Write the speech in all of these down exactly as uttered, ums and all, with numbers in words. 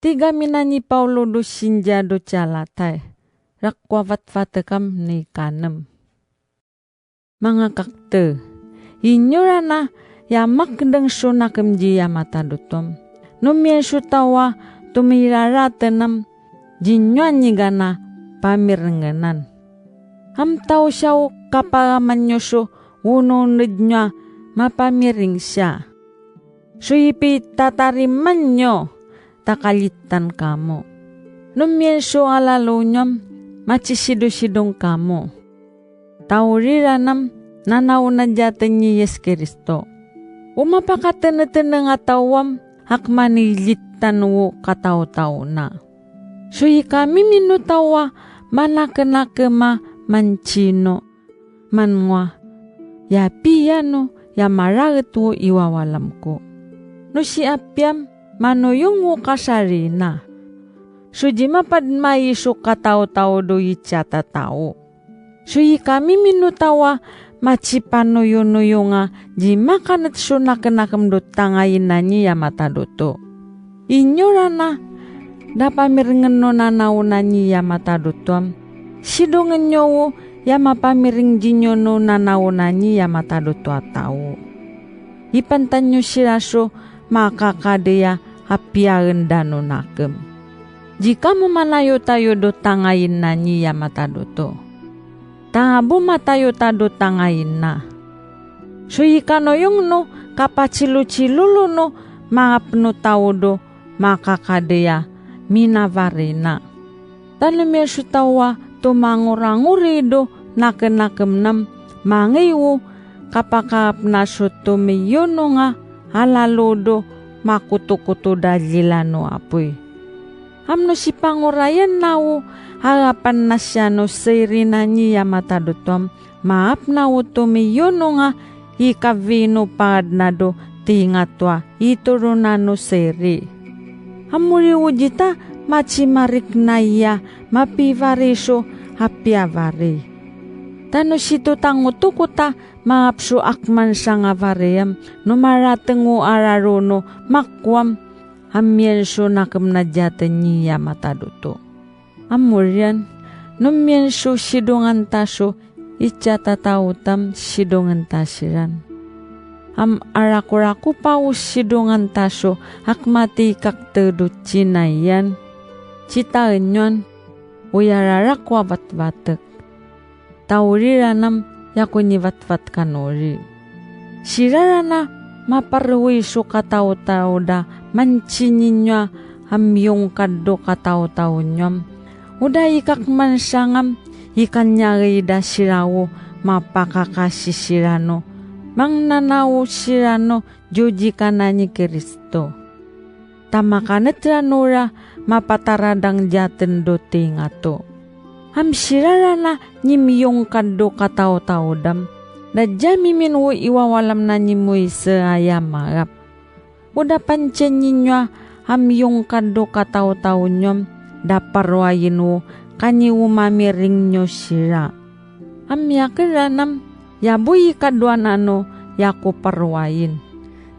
Tigaminani Pawlo do sinja do calatay, rakowa fatfatekam ni kanem. Manga kakte, inyorana ya makdeng so nakem ci Yamata Dotom. No mienso tawa tomiraratenem, cinyoan ni kana pamirengenan. Amtaw siyaw kapalaman nyo so wononed nyo a mapamiring siya. So i pitatariman nyo, takalitan kamo. No mienso a lalo nyo, macisidosidong kamo. Tawriranem, nanaw na ciyaten ni Yis Kristo. O mapakateneteneng a tawam, hakmanilitan o katawtaw na. So i kami minotaw a manakenakem a mancino, mangowa, ya piyano, ya maraet o i wawalam ko. No si Apiyam, manoyong o kasali na. So cimapad mai so katawtaw do i ciyatataw. So i kami minotaw a macipanoyonoyong a cimakanet so nakenakem do tangayin nani Yamata Doto. Inyorana, da pamirengen no nanaw nani Yamata Dotom. Sidongen nyo o ya mapamiring cinyo no nanaw nani Yamata Doto a tao. Ipantan nyo sira so makakadiya a piyaen da no nakem. Ci kamo manayotayo do tangayin nani Yamata Doto. Tangabo matayota do tangayin na. So i kanoyong no kapacilocilolo no mangap no tao do makakadiya minafari na. Tano mienso tawa to mangorangori do nakenakem nem, mangiw o kapakaap na so tomiyonong a halalo do makotokoto da cila no apoy. Amno sipangorayan na o harapan na siya no seri nani Yamata Dotom, maap na o tomiyonong a i kafi no paad na do tingato a i toronan no seri. Amori o cita macimarik nai a mapifari so a piyafari. Tano sito tangotokot a maap so akman sangafari em, no marateng o araro no makowa em, a mienso nakem na ciyaten ni Yamata Doto. Amoriyan, no mienso sidongan ta so i ciyatataw tam sidongen ta siran. Am arakorako pa o sidongan ta so hakmati kakte do cinayan. Citaen nyoan, o ya rarak ko a fatfatek. Tawriranem ya ko nifatfat kanori. Siraran a maparowi so katawtaw da mancini nyo a miyongkad do katawtaw nyo. O da i kakman sangam i kanyari da sira o mapakakasi sira no mangnanaw sira no jojikanan ni Kristo. Ta makanetra nora mapataradang ciyaten do tingato. Am siraran a nimiyongkad do katawtaw dam, da camimin o i wawalam na ni Moise a ya mangap. O da panceni nyo a miyongkad do katawtaw nyo, da parowayen o kaniwmamiring nyo sira. Am yakeranem, ya bo i kadoan ano ya ko parowayen.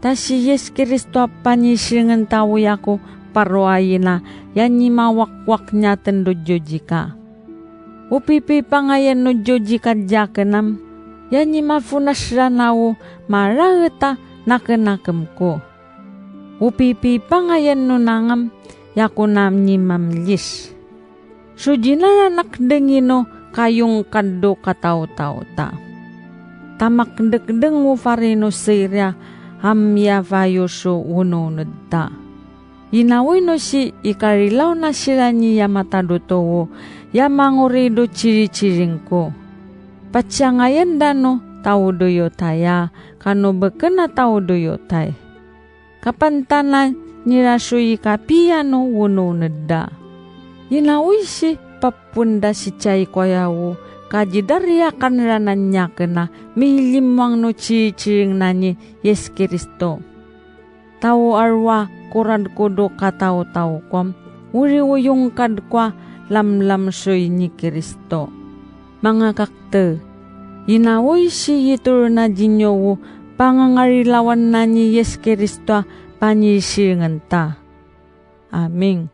Ta si Yis Kristo a panisengen ta o ya ko parowayen a ya nimawakwak niyaten do jojika. O pipipangayan no jojika cakenem, ya nimafonas raan a o maraet a nakenakem ko. O pipipangayan no nangam, ya ko nanimamlis. So cinaranak dengi no kayongkad do katawtaw ta. Ta makdekdeng o fari no sira a miyafayo so wononed ta. Inawoy no si i karilaw na sira ni Yamata Doto o ya mangori do ciriciring ko. Paciyangayan da no taw do yotay a kano beken a taw do yotay. Kapantanan nira so i kapiya no wononed da. Inawoy si papoen da si caay koya o kacidariyakan ranan niyaken a milimwang no ciriciring na ni Yis Kristo. Taw arowa korad ko do katawtaw ko, o riwoyongkad ko a lamlamsoy ni Kristo. Mangakakte, inawoy si yitol na cinyo o pangangarilawan na ni Yis Kristo a panisirengen ta. Amin.